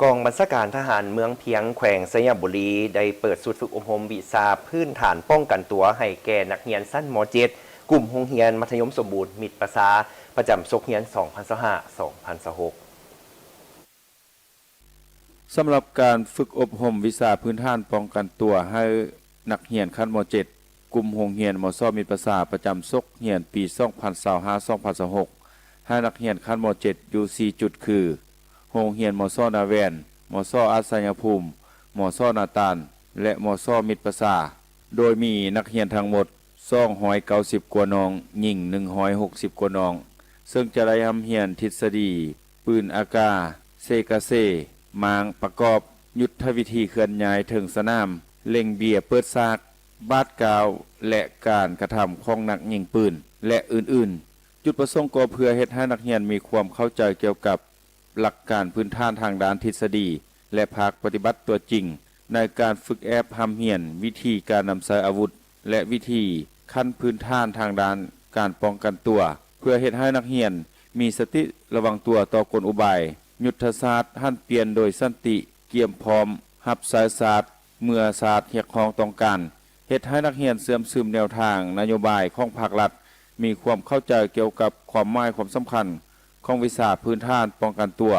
ກອງບັນຊາການທະຫານເມືອງພຽງ ແຂວງໄຊຍະບູລີ ໄດ້ເປີດຊຸດຝຶກອົບຮົມວິຊາພື້ນຖານປ້ອງກັນຕົວໃຫ້ແກ່ນັກຮຽນຊັ້ນ ມ.ເຈັດ ກຸ່ມໂຮງຮຽນມັດທະຍົມສົມບູນມິດປະຊາ ປະຈຳສົກຮຽນ ສອງພັນຊາວຫ້າ ສອງພັນຊາວຫົກ. ສຳລັບການຝຶກອົບຮົມວິຊາພື້ນຖານປ້ອງກັນຕົວໃຫ້ນັກຮຽນຂັ້ນ ມ.ເຈັດ ກຸ່ມໂຮງຮຽນ ມສ ມິດປະຊາ ປະຈຳສົກຮຽນປີ ສອງພັນຊາວຫ້າ ສອງພັນຊາວຫົກ ໃຫ້ນັກຮຽນຂັ້ນ ມ.ເຈັດ ຢູ່ ສີ່ ຈຸດ ຄື ໂຮງຮຽນ ມສ ນາແວ່ນ, ມສ ອາດໄຊຍະພູມ, ມສ ນາຕານ ແລະ ມສ ມິດປະຊາ ໂດຍມີນັກຮຽນທັງໝົດ ສອງຮ້ອຍເກົ້າສິບກວ່ານ້ອງ, ຍິງ ໜຶ່ງຮ້ອຍຫົກສິບກວ່ານ້ອງ, ເຊິ່ງຈະໄດ້ຮ່ຳຮຽນທິດສະດີ ປືນອາກາ, ເຊກາເຊ, ມ້າງ, ປະກອບ, ຍຸດທະວິທີເຄື່ອນຍ້າຍເທິງສະໜາມ, ເລັ່ງເບຍເປີດສາກ, ບາດກ້າວ ແລະ ການກະທຳຂອງນັກຍິງປືນ ແລະ ອື່ນໆ. ຈຸດປະສົງກໍເພື່ອເຮັດໃຫ້ນັກຮຽນມີຄວາມເຂົ້າໃຈກ່ຽວກັບຫຼັກການພື້ນຖານທາງດ້ານທິດສະດີ ແລະ ພາກປະຕິບັດຕົວຈິງ ໃນການຝຶກແອບຮ່ຳຮຽນວິທີການນຳໃຊ້ອາວຸດ ແລະ ວິທີຂັ້ນພື້ນຖານທາງດ້ານການປ້ອງກັນຕົວ ເພື່ອເຮັດໃຫ້ນັກຮຽນມີສະຕິລະວັງຕົວຕໍ່ກົນອຸບາຍ ຍຸດທະສາດຫັນປ່ຽນໂດຍສັນຕິ, ກຽມພ້ອມຮັບໃຊ້ຊາດເມື່ອຊາດຮຽກຮ້ອງຕ້ອງການ, ເຮັດໃຫ້ນັກຮຽນເຊື່ອມຊຶມແນວທາງນະໂຍບາຍຂອງພາກລັດ, ມີຄວາມເຂົ້າໃຈກ່ຽວກັບຄວາມໝາຍຄວາມສຳຄັນຂອງວິຊາພື້ນຖານປ້ອງກັນຕົວ,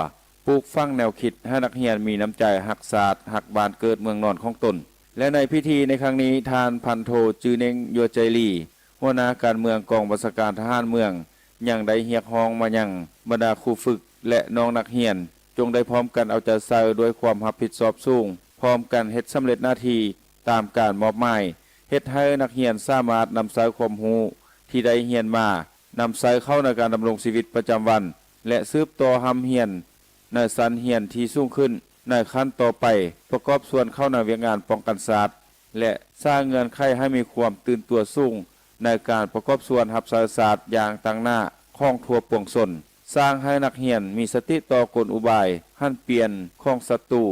ປູກຝັງແນວຄິດໃຫ້ນັກຮຽນມີນ້ຳໃຈຮັກຊາດ, ຮັກບ້ານເກີດເມືອງນອນຂອງຕົນ. ແລະ ໃນພິທີໃນຄັ້ງນີ້, ທ່ານພັນໂທ ຈື່ເໜັງ ຍົວໃຈລີ, ຫົວໜ້າການເມືອງກອງບັນຊາການທະຫານເມືອງ ຍັງໄດ້ຮຽກຮ້ອງມາຍັງບັນດາຄູຝຶກ ແລະ ນ້ອງນັກຮຽນ ຈົ່ງໄດ້ພ້ອມກັນເອົາໃຈໃສ່ດ້ວຍຄວາມຮັບຜິດຊອບສູງ, ພ້ອມກັນເຮັດສຳເລັດໜ້າທີ່ຕາມການມອບໝາຍ, ເຮັດໃຫ້ນັກຮຽນສາມາດນຳໃຊ້ຄວາມຮູ້ທີ່ໄດ້ຮຽນມາ, ນຳໃຊ້ເຂົ້າໃນການດຳລົງຊີວິດປະຈຳວັນ ແລະ ສືບຕໍ່ຮ່ຳຮຽນໃນຊັ້ນຮຽນທີ່ສູງຂຶ້ນໃນຂັ້ນຕໍ່ໄປ, ປະກອບສ່ວນເຂົ້າໃນວຽກງານປ້ອງກັນຊາດ ແລະ ສ້າງເງື່ອນໄຂໃຫ້ມີຄວາມຕື່ນຕົວສູງໃນການປະກອບສ່ວນຮັບໃຊ້ຊາດຢ່າງຕັ້ງໜ້າຂອງທົ່ວປວງຊົນ, ສ້າງໃຫ້ນັກຮຽນມີສະຕິຕໍ່ກົນອຸບາຍຫັນປ່ຽນຂອງສັດຕູ.